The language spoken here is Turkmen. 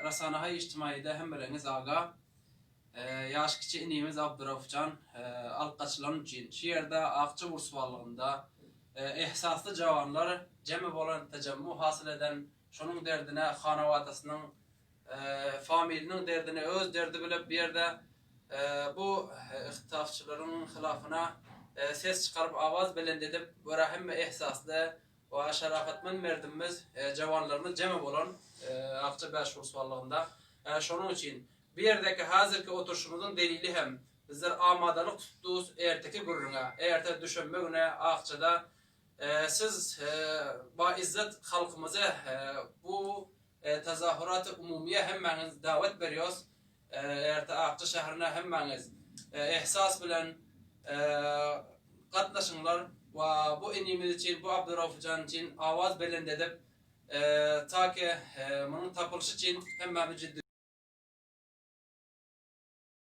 Rasanahaý ijtimaýyda hemmeleňiz aga. Ýaş kiçi inimiz Abduraufjan alyp gaçylany üçin şu ýerde Akja Burswalygynda ehsasly jawanlar jemi bolan tajammu hasyl eden şonuň derdine hanawadasynyň familiniň derdini öz derdi bilip bu ýerde bu ihtitafçylaryň hylafyna ses çykaryp awaz belent edip görä hemme ehsasly we şerafatmand merdimimiz jawanlarymyz jemi bolan Akja Bäşburswalygynda şonuň üçin Bu ýerdeki häzirki oturyşymyzyň delili hem, bizler amadalyk tutdus erteki gürrüňe, erte düşenbe güne Akjada siz ba-yzzet halkymyzy bu tazahuraty umumyýa hemmäňiz dawet berýos, erte Akja şährine hemmäňiz ehsas bilen gatnaşyňlar we bu inimiz üçin, bu Abdurauf jan üçin awaz belent edip, ta ki munuň tapylyşy üçin hemmämiz jiddi.